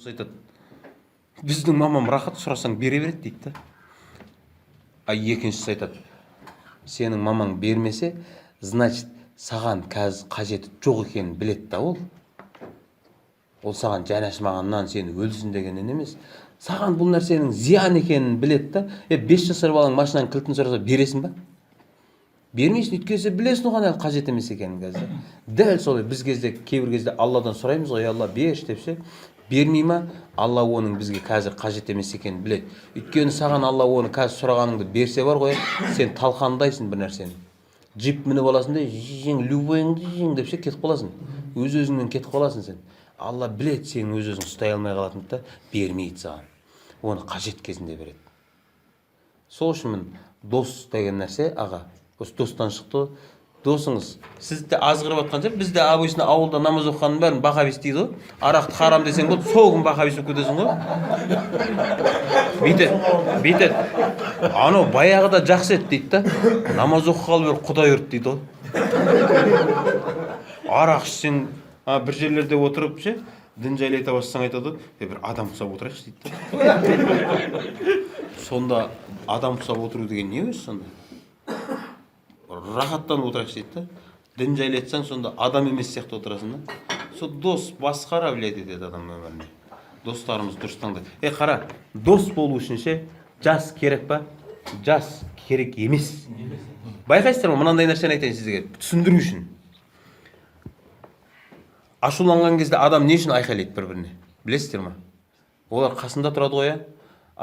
Айтады: «Біздің мамам рахат, сұрасаң, бере береді», – дейді да. А екіншісі айтады: «Сенің мамаң бермесе, значит, саған қазір қажеті жоқ екенін біледі да. Ол саған жаны ашымағаннан, сені өлсін дегеннен емес, саған бұл нәрсенің зиян екенін біледі да». Е, 5 жасар балаң машинаның кілтін сұраса, бересің ба? Бермейсің, өйткені сен білесің оған әлі қажет емес екенін қазір. Дәл солай біз кезде, кейбір кезде Алладан сұраймыз ғой: «Ей, Алла, берші», – деп ше. Бермей ма Алла? Оның бізге қазір қажет емес екенін біледі. Өйткені саған Алла оны қазір сұрағаныңды берсе бар ғой, сен талқандайсың бір нәрсені, джип мініп аласың да, жең, любойыңды жең деп ше, кетіп қаласың, өз өзіңнен кетіп қаласың сен. Алла біледі сенің өз өзің ұстай алмай қалатыныңды да, бермейді саған оны, қажет кезінде береді. Сол үшін міне, дос деген нәрсе, аға, осы достан шықты ғой. Досыңыз сізді де азғырып жатқан шығар. Бізде обычно ауылда намаз оқығанның бәрін ваххабист дейді ғой. Арақты харам десең болды, сол күн ваххабист болып кетесің ғой. Бүйтеді, бүйтеді: «Анау баяғыда жақсы еді», – дейді да. «Намаз оқығалы бері құдай ұрды», – дейді ғой. Арақ ішсең, бір жерлерде отырып ше, дін жайлы айта бастасаң, айтады ғой: «Е, бір адам ұқсап отырайықшы», – дейді да. Сонда адам ұқсап отыру деген не өзі сонда? «Рахаттанып отырайықшы», – дейді да. Дін жайлы айтсаң, сонда адам емес сияқты отырасың да. Сол дос масқара влиять етеді адам өміріне. Достарымыз дұрыс таңдайды. Е, қара, дос болу үшін ше, жас керек па? Жас керек емес. Байқайсыздар ма? Мынандай нәрсені айтайын сізге түсіндіру үшін. Ашуланған кезде адам не үшін айқайлайды бір біріне, білесіздер ма? Олар қасында тұрады ғой, иә.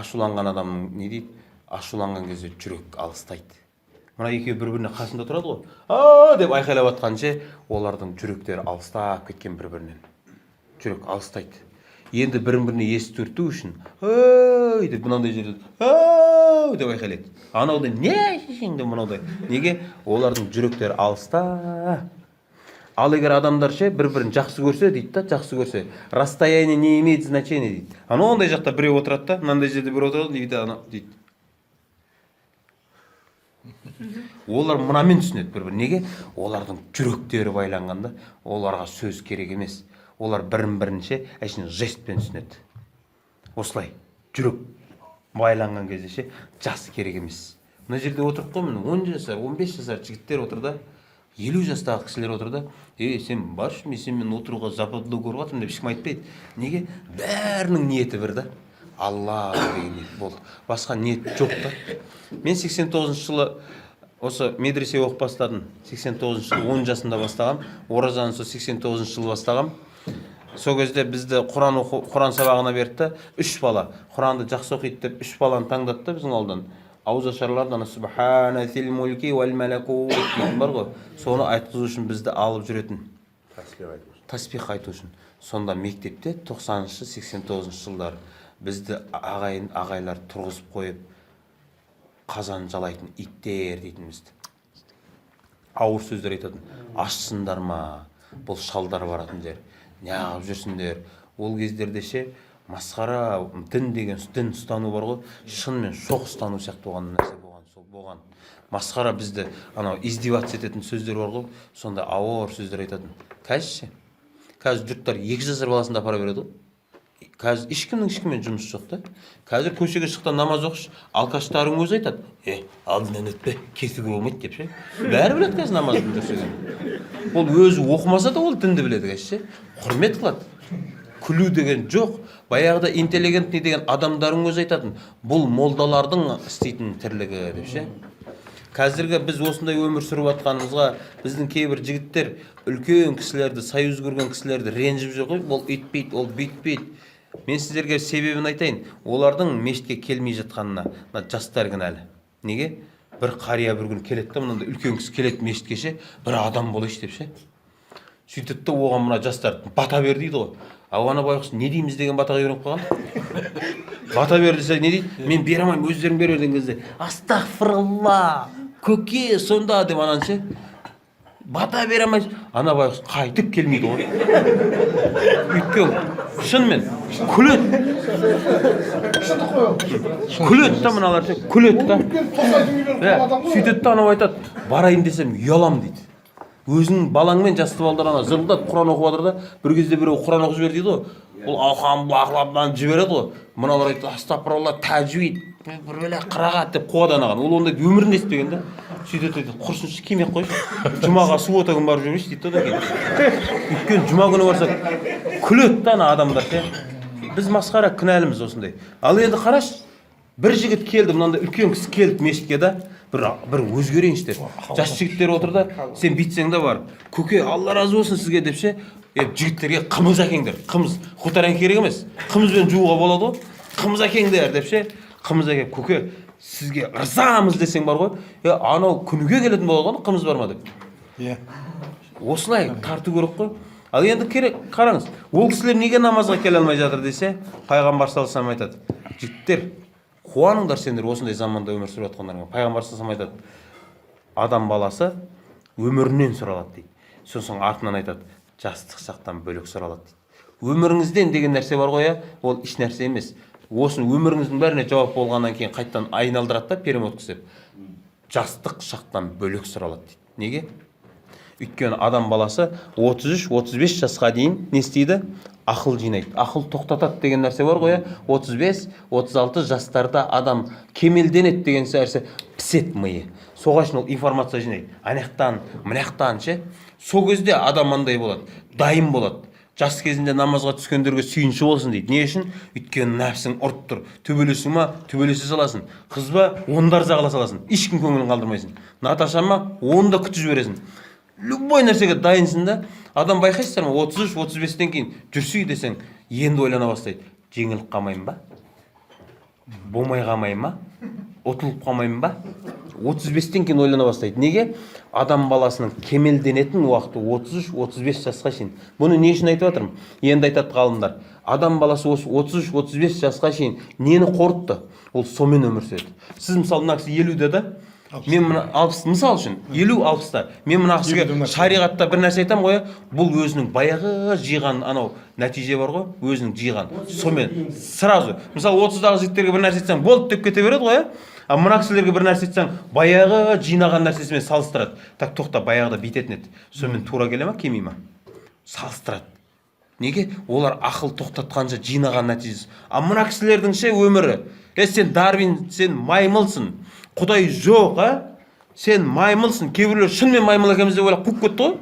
Ашуланған адамның не дейді? Ашуланған кезде жүрек алыстайды. Мына екеуі бір біріне қасында тұрады ғой, «а» деп айқайлап жатқанша, олардың жүректері алыстап кеткен бір бірінен. Жүрек алыстайды. Енді бірін біріне естірту үшін «ей» деп, мынандай жерде «ау» деп айқайлайды. Анау да «не шешең» деп, мынаудай. Неге? Олардың жүректері алыста. Ал егер адамдар ше, бір бірін жақсы көрсе дейді да, жақсы көрсе, расстояние не имеет значения дейді. Анандай жақта біреу отырады да, мынандай жерде біреу отырады дейді, ана дейді. Олар мынамен түсінеді бір бірін. Неге? Олардың жүректері байланған да, оларға сөз керек емес. Олар бірін бірінше әшейін жестпен түсінеді. Осылай жүрек байланған кезде ше, жас керек емес. Мына жерде отырып қой, міне, 10 жасар, 15 жасар жігіттер отыр да, 50 жастағы кісілер отыр да. «Ей, сен баршы, мен сенімен отыруға западло көріп жатырмын», – деп ешкім айтпайды. Неге? Бәрінің ниеті бір да, Алла деген ниет болды, басқа ниет жоқ та. Мен 89-жылы осы медресе оқып бастадым. 89-жылы 10 жасымда бастағам оразаны, сол 89-жылы бастағам. Сол кезде бізді құран оқу, құран сабағына берді да. Үш бала құранды жақсы оқиды деп, үш баланы таңдады да біздің ауылдан. Ауызашарларды, ана «Субхана мульки уәл малакут» дейтін бар ғой, соны айтқызу үшін бізді алып жүретін. Таспих айту үшін. Таспих айту үшін. Сонда мектепте 90-шы, 89-жылдары бізді ағайын, ағайлар тұрғызып қойып, «қазан жалайтын иттер» дейтін, бізді ауыр сөздер айтатын. «Ашсыңдар ма, бұл шалдар баратын жер, неғып жүрсіңдер?» Ол кездерде ше, масқара. Дін деген, дін ұстану бар ғой, шынымен шоқ ұстану сияқты болған нәрсе болған. Сол болған масқара. Бізді анау издеваться ететін сөздер бар ғой, сондай ауыр сөздер айтатын. Қазір ше? Қазір жұрттар 2 жасар баласын да апара береді ғой. Қазір ешкімнің ешкіммен жұмысы жоқ та. Қазір көшеге шық та, намаз оқышы, алкаштардың өзі айтады: «Е, алдынан өтпе, кесуге болмайды», – деп ше. Бәрі біледі қазір намаздың дұрыс екенін. Ол өзі оқымаса да, ол дінді біледі қазір ше, құрмет қылады. Күлу деген жоқ. Баяғыда интеллигентный деген адамдардың өзі айтатын: «Бұл молдалардың істейтін тірлігі», – деп ше. Қазіргі біз осындай өмір сүріп жатқанымызға біздің кейбір жігіттер үлкен кісілерді, союз көрген кісілерді ренжіп жүр ғой: «Ол өйтпейді, ол бүйтпейді». Мен сіздерге себебін айтайын олардың мешітке келмей жатқанына: мына жастар кінәлі. Неге? Бір қария бір күні келеді да, мынандай үлкен кісі келеді мешітке ше, бір адам болайыншы деп ше. Сөйтеді да, оған мына жастар «бата бер» дейді ғой. Ал ана байғұс не дейміз деген батаға үйреніп қалған. «Бата бер» десе, не дейді? «Мен бере алмаймын, өздерің бере бер» деген кезде, «астағфиралла, көке, сонда» деп, ананы ше, «бата бере алмайсың». Ана байғұс қайтып келмейді ғой, өйткені шынымен күледі. Шындық қой ол. Күледі да мыналар ше, күледі да. Өйткені 90 миллион Иә, адам ғой. Сөйтеді да, анау айтады: «Барайын десем, ұяламын», – дейді. Өзіңнің балаңмен жасты балдар ана зырылдап құран оқып жатыр да, бір кезде біреу құран оқып жібер дейді ғой, ол алқам бақылап жібереді ғой. Мыналар айтады: «Астапыралла, тәжвид, бір бәле, қырағат», – деп қуады анаған. Ол ондай өмірінде естімеген да. Сөйтеді, айтады: «Құрысыншы, келмей ақ қойшы, жұмаға, суббота күні барып жүрмейші», – дейді да. Одан кейін, өйткені жұма күні барса, күледі да ана адамдар ше. Біз масқара, кінәліміз осындай. Ал енді қарашы, бір жігіт келді, мынандай үлкен кісі келді мешітке да, бір өзгерейінші деп. Жас жігіттер отыр да, сен бүйтсең да, барып: «Көке, Алла разы болсын сізге», – деп ше. Е, жігіттерге қымыз әкеңдер, қымыз, хуторян керек емес, қымызбен жууға болады ғой, қымыз әкеңдер деп ше. Қымыз әкеліп: «Көке, сізге ырзамыз», – десең бар ғой, е, анау күніге келетін болады ғой, қымыз бар ма деп. Осылай тарту керек қой. Ал енді керек, қараңыз, ол кісілер неге намазға келе алмай жатыр десе, пайғамбар саллаллаху алейхи айтады: «Жігіттер, қуаныңдар сендер осындай заманда өмір сүріп жатқандарыңа». Пайғамбар саллаллаху айтады: «Адам баласы өмірінен сұралады», – дейді. Сосын артынан айтады: «Жастық шақтан бөлек сұралады», – дейді. Өміріңізден деген нәрсе бар ғой, иә, ол еш нәрсе емес. Осыны өміріңіздің бәріне жауап болғаннан кейін қайтадан айналдырады да, перемотка істеп, жастық шақтан бөлек сұралады дейді. Неге? Өйткені адам баласы 33-35 жасқа дейін не істейді? Ақыл жинайды, ақыл тоқтатады деген нәрсе бар ғой, иә. 35-36 жастарда адам кемелденеді деген нәрсе, піседі миы. Соған үшін ол информация жинайды ана жақтан, мына жақтан ше. Сол кезде адам андай болады, дайын болады. Жас кезінде намазға түскендерге сүйінші болсын дейді. Не үшін? Өйткені нәпсің ұрып тұр. Төбелесің ма, төбелесе саласың. Қыз ба, оны да ырза қыла саласың, ешкім көңілін қалдырмайсың. Наташа ма, оны да күтіп жібересің. Любой нәрсеге дайынсың да. Адам, байқайсыздар ма, 33-35-тен кейін жүрсей десең, енді ойлана бастайды: жеңіліп қалмаймын ба, болмай қалмаймын ба, ұтылып қалмаймын ба? 35-тен кейін ойлана бастайды. Неге? Адам баласының кемелденетін уақыты 33-35 жасқа шейін. Бұны не үшін айтып жатырмын? Енді айтады ғалымдар: адам баласы осы 33-35 жасқа шейін нені қорытты, ол сонымен өмір сүреді. Сіз, мысалы, мына кісі 50-де да, мен мына 60, мысал үшін, 50-60-та мен мына кісіге 50-де мына кісі. Шариғатта бір нәрсе айтамын ғой, иә, бұл өзінің баяғы жиған анау нәтиже бар ғой, өзінің жиған, сонымен сразу. Мысалы, 30-дағы жігіттерге бір нәрсе айтсаң, болды деп кете береді ғой, иә. Ал мына кісілерге бір нәрсе айтсаң, баяғы жинаған нәрсесімен салыстырады. Так, тоқта, баяғыда бүйтетін еді, сонымен тура келе ма, келмей ма? Салыстырады. Неге? Олар ақыл тоқтатқанша жинаған нәтижесі. А мына кісілердің ше өмірі: е, сен Дарвин, сен маймылсың, құдай жоқ, а сен маймылсың. Кейбіреулер шынымен маймыл екенбіз деп ойлап қуып кетті ғой.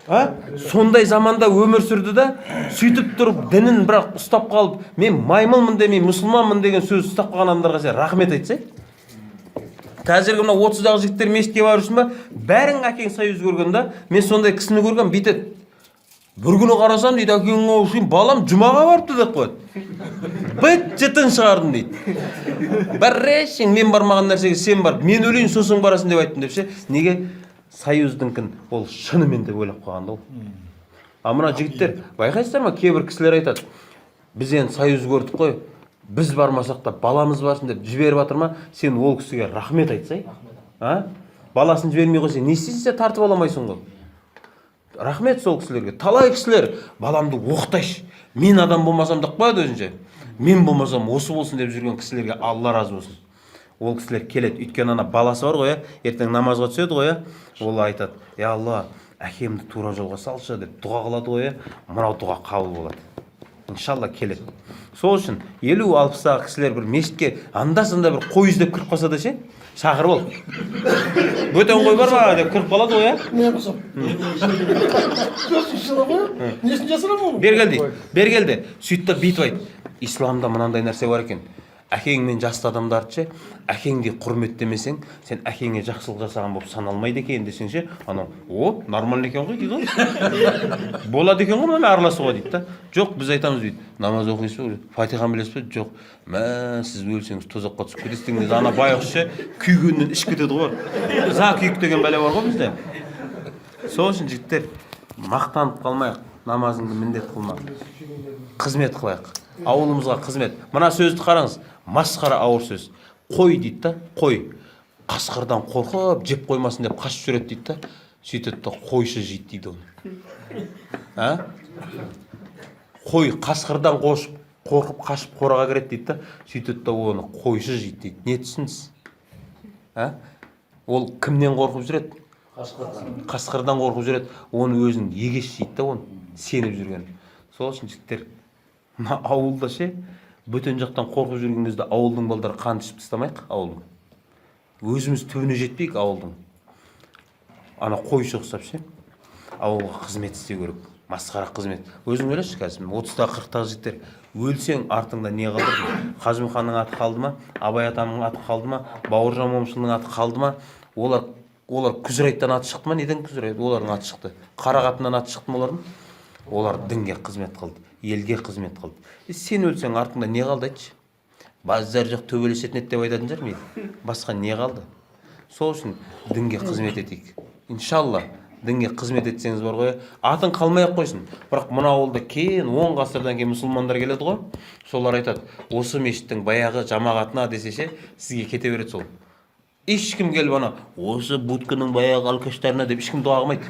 А сондай заманда өмір сүрді да, сөйтіп тұрып дінін бірақ ұстап қалып, мен маймылмын демей, мұсылманмын деген сөз ұстап қалған адамдарға сен рахмет айтсай. Қазіргі мына 30-дағы жігіттер мешітке барып жүрсің ба, бәрің әкең союз көрген да. Мен сондай кісіні көргенмін, бүйтеді: «Бір күні қарасам, – дейді, – әкеңнің аузын, балам жұмаға барыпты», – деп қояды. «Быт жытын шығардым, – дейді, – бәресің, мен бармаған нәрсеге сен барып, мен өлейін, сосын барасың деп айттым», – деп ше. Неге? Союздіңкін ол шынымен деп ойлап қалған да ол. А мына жігіттер, байқайсыздар ма, кейбір кісілер айтады: «Біз енді союз көрдік қой, біз бармасақ та баламыз барсын деп жіберіп жатыр ма?» Сен ол кісіге рахмет айтсай. А баласын жібермей қойса, не істейсің сен? Тартып ала алмайсың ғой. Рахмет сол кісілерге. Талай кісілер «баламды оқытайыншы, мен адам болмасам», – деп қояды өзінше, «мен болмасам, осы болсын» деп жүрген кісілерге Алла разы болсын. Ол кісілер келеді, өйткені ана баласы бар ғой, иә, ертең намазға түседі ғой, иә. Ол айтады: «Е, Алла, әкемді тура жолға салшы», – деп дұға қылады ғой, иә. Мынау дұға қабыл болады, иншалла, келеді. Сол үшін 50-60-тағы кісілер бір мешітке анда санда бір қой іздеп кіріп қалса да ше, шақырып ал, «бөтен қой бар ма?» деп кіріп қалады ғой, иә. Не қылсам, сосын ғой, несін жасырамын оны? «Бері кел», – дейді, «бері кел» де. Сөйтті да, бүйтіп айт: «Исламда мынандай нәрсе бар екен. Әкеңмен жасты адамдарды ше, әкеңдей құрметтемесең, сен әкеңе жақсылық жасаған болып саналмайды екен», – десең ше, анау «О, нормально екен ғой», – дейді ғой, «болады екен ғой мынамен араласуға», – дейді да. Жоқ, біз айтамыз бүйтіп: «Намаз оқисыз ба? Фатиха білесіз бе?» «Жоқ». «Мә, сіз өлсеңіз, тозаққа түсіп кетесіз», – деген кезде ана байғұс ше күйгеннен ішіп кетеді ғой. За күйік деген бәле бар ғой бізде. Сол үшін, жігіттер, мақтанып қалмайық, намазыңды міндет қылма, қызмет қылайық ауылымызға, қызмет. Мына сөзді қараңыз, масқара ауыр сөз. «Қой, – дейді да, – қой қасқырдан қорқып, жеп қоймасын деп қашып жүреді», – дейді да. Сөйтеді да, қойшы жейді дейді оны. А қой қасқырдан қошып, қорқып қашып қораға кіреді дейді да, сөйтеді да, оны қойшы жейді дейді. Не түсіндіңіз? А ол кімнен қорқып жүреді? Қасқырдан. Қасқырдан қорқып жүреді. Оны өзінің егес жейді да, оны сеніп жүрген. Сол үшін, жігіттер, мына ауылда ше, бөтен жақтан қорқып жүрген кезде ауылдың балдары қан ішіп тастамайық. Ауылдың өзіміз түбіне жетпейік. Ауылдың ана қойшы ұқсап ше, ауылға қызмет істеу керек. Масқара қызмет. Өзің ойлашы, қазір 30-дағы, 40-тағы жігіттер, өлсең, артыңда не қалдырдың? Қажымұқанның аты қалды ма? Абай атамның аты қалды ма? Бауыржан Момышұлының аты қалды ма? Олар Күзірайттан аты шықты ма? Неден Күзірайт олардың аты шықты? Қара қатыннан аты шықты ма олардың? Олар дінге қызмет қылды, елге қызмет қылды. Е, сен өлсең, артыңда не қалды, айтшы? Базар жоқ, төбелесетін еді деп айтатын шығар мейлі. Басқа не қалды? Сол үшін дінге қызмет етейік, иншалла. Дінге қызмет етсеңіз бар ғой, атың қалмай ақ қойсын, бірақ мына ауылда кейін 10 ғасырдан кейін мұсылмандар келеді ғой, солар айтады: «Осы мешіттің баяғы жамағатына» десе ше, сізге кете береді сол. Ешкім келіп ана осы будканың баяғы алкаштарына деп ешкім дұға қылмайды.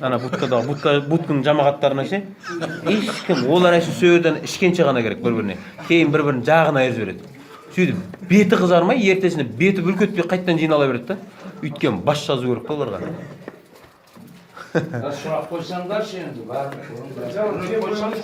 Ана будкадағы будканың жамағаттарына ше, ешкім. Олар әшейін сол жерден ішкенше ғана керек бір біріне, кейін бір бірінің жағын айырып жібереді. Сөйтіп беті қызармай, ертесіне беті бүлк етпей қайтадан жинала береді да. Өйткені бас жазу керек та оларға. Сұрақ қойсаңдаршы енді, бәрін. Қойсаңыз.